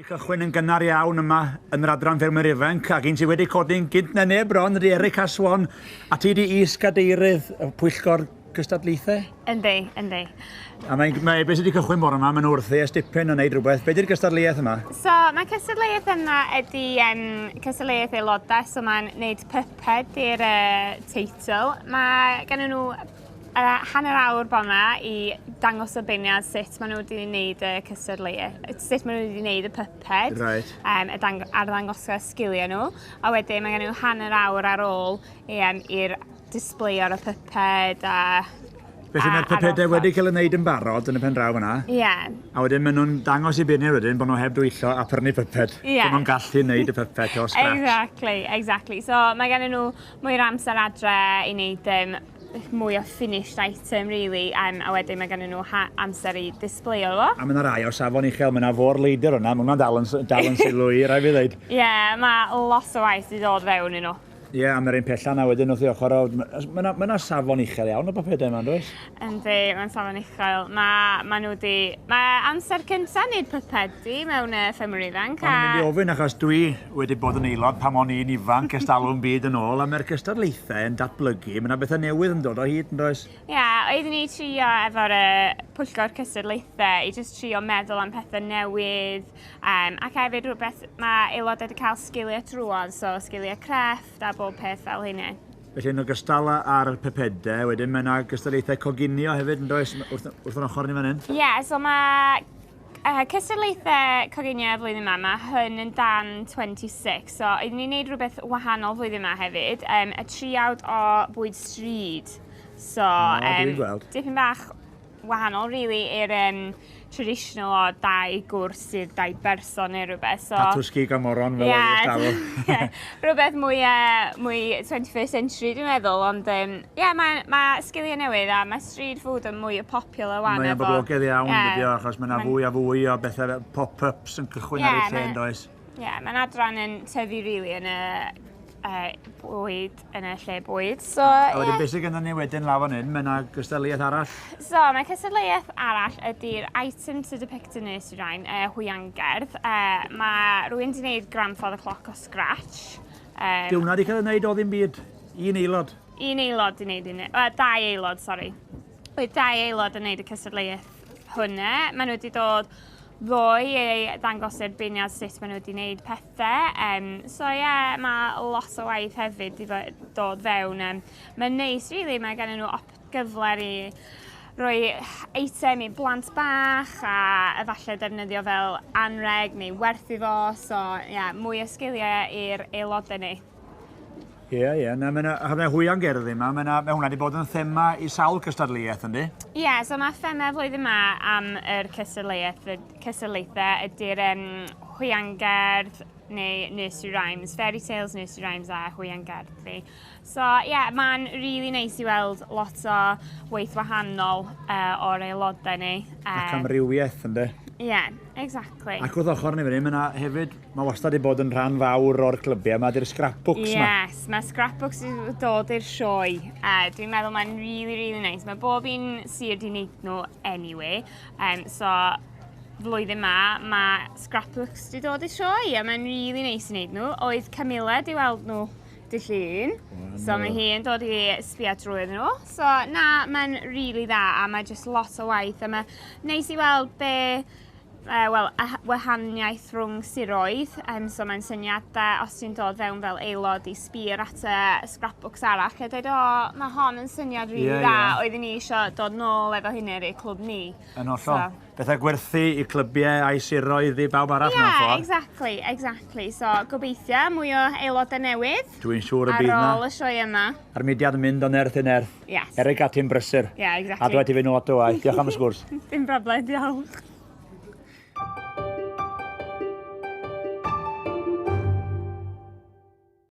Cychwyn yn gynnar iawn yma yn yr adran ffermwyr ifanc, ac un sydd wedi codi'n gynt na neb bron ydy Erica Swan, a ti di is-gadeirydd y pwyllgor cystadlaethau? Yndi, yndi. A mae'n, mae, beth sydd wedi cychwyn bore yma, maen nhw wrthi ers dipyn yn gwneud rhywbeth. Be di'r gystadleuaeth yma? So, mae cystadleuaeth yma ydy cystadleuaeth aelodau, so mae'n gwneud pyped i'r teitl. Mae gen nhw hanner awr bo 'ma i dangos y beirniad sut ma' n'w 'di neud y cystadleuaeth sut ma' n'w wedi neud y pyped. Reit. Y arddangosfa sgilie n'w a wedyn ma' gen n'w hanner awr ar ôl i yym i'r displayo ar y pyped a Felly mae'r pypedau wedi cael eu wneud yn barod yn y pen draw fan'na. Ie. A wedyn maen nhw'n dangos i beirniaid wedyn bod nhw heb dwyllo a prynu pyped. Ie. Bod nhw'n gallu wneud y pyped o scratch. Exactly, exactly. So mae gennyn nhw mwy o'r amser adre i wneud mwy o finished item really a wedyn mae gennyn nhw amser i displayo fo. A mae yna rai o safon uchel, mae yna fôr leidr yna, mae hwnna'n dal yn, dal yn sylw i, rhaid fi ddeud. Ie, yeah, mae lot o waith i ddod fewn i nhw. Ie, yeah, a mae'r un pella yna wedyn wrth ei ochr o... Mae yna ma safon uchel iawn o bapedau yma, does? Yndi, mae'n safon uchel. Mae ma nhw di... Mae amser cyntaf wneud pypedi mewn ffermwyr ifanc. A... O'n i'n mynd i ofyn achos dwi wedi bod yn aelod pan o'n i'n ifanc ers talwm byd yn ôl a mae'r cystadlaethau yn datblygu. Mae yna bethau newydd yn dod o hyd, yn does? Ie, yeah, oeddwn i trio efo'r pwyllgor cystadlaethau i just trio meddwl am pethau newydd ac hefyd rhywbeth mae aelodau wedi cael sgiliau trwodd, so sgiliau crefft a bob peth fel hynny. Felly yn ogystal â'r pypedau, wedyn mae yna gystadlaethau coginio hefyd, yn does, wrth yn ochr ni fan hyn? Ie, yeah, so mae cystadlaethau coginio y flwyddyn yma, mae hyn yn dan 26, so oeddwn ni'n neud rhywbeth wahanol flwyddyn yma hefyd, y triawd o bwyd stryd. So, oh, dipyn bach wahanol really i'r traditional o dau gwrs i'r dau berson neu rhywbeth. So, Tatws cig a moron fel yeah, oedd talwm. Yeah, rhywbeth mwy 21st century dwi'n meddwl, ond yeah, mae ma sgiliau newydd a mae street food yn mwy o popular wan. Mae'n boblogaidd iawn, yeah, dydy o, achos mae yna fwy a fwy o bethau pop-ups yn cychwyn ar ei lle, yn does? Ie, yeah, mae'n adran yn tyfu really yn y bwyd, yn y lle bwyd. So, a wedyn yeah. Beth sydd gennym ni wedyn lawr fan hyn, mae yna gystadleuaeth arall? So, mae cystadleuaeth arall ydy'r item to depict a nursery rhyme, hwiangerdd. Mae rhywun wedi gwneud grandfather clock o scratch. Di hwnna wedi cael ei wneud o ddim byd? Un aelod? Un aelod wedi gwneud un. Dau aelod, sori. Oedd dau aelod yn gwneud y cystadleuaeth hwnna. Maen nhw wedi dod ddoe i ddangos i'r beirniad sut maen nhw wedi gwneud pethau. So ie, yeah, mae lot o waith hefyd i dod fewn. Mae'n neis, really, mae gen nhw gyfle i roi eitem i blant bach a efallai defnyddio fel anreg neu werthu fo. So ie, yeah, mwy o sgiliau i'r aelodau ni. Ie, ie. Na, mae yna hwiangerddi yma. Mae hwnna wedi bod yn thema i sawl cystadleuaeth, yndi? Ie, yeah, so mae thema flwyddyn yma am yr cystadlaethau ydy'r hwiangerdd neu nursery rhymes, fairy tales, nursery rhymes a hwiangerddi. So ie, yeah, mae'n really nice i weld lot o waith wahanol o'r aelodau ni. Ac amrywiaeth, ynddi? Ie, yeah, exactly. Ac wrth ochr ni fan hyn, mae yna hefyd, mae wastad wedi bod yn rhan fawr o'r clybiau yma, di'r scrapbooks yma. Yes, mae scrapbooks wedi dod i'r sioe. Dwi'n meddwl mae'n really, really nice. Mae bob un sir wedi wneud nhw anyway. So, flwyddyn yma, mae scrapbooks wedi dod i'r sioe a mae'n really nice i wneud nhw. Oedd Camilla wedi weld nhw dy Llun, so mae hi yn dod i sbio drwy nhw. So na, mae'n really dda a mae just lot o waith a mae neis i weld be, wel, wahaniaeth rhwng siroedd. So mae'n syniadau os ti'n dod fewn fel aelod i sbio at y scrapbooks arall a dweud, o, mae hon yn syniad really dda, oeddwn ni eisiau dod nôl efo hynny i'r clwb ni. Yn hollol. So, bethau gwerthu i clybiau a'i siroedd i bawb arall mewn ffordd. Yeah, exactly. So, gobeithio mwy o aelodau newydd. Dwi'n siŵr y bydd na. Ar ôl y sioe yma. A'r mudiad yn mynd o nerth i nerth. Yes. Erica, ti'n brysur. Yeah, exactly. A dwi wedi fynd lot o waith. Diolch am y sgwrs. Dim broblem, diolch.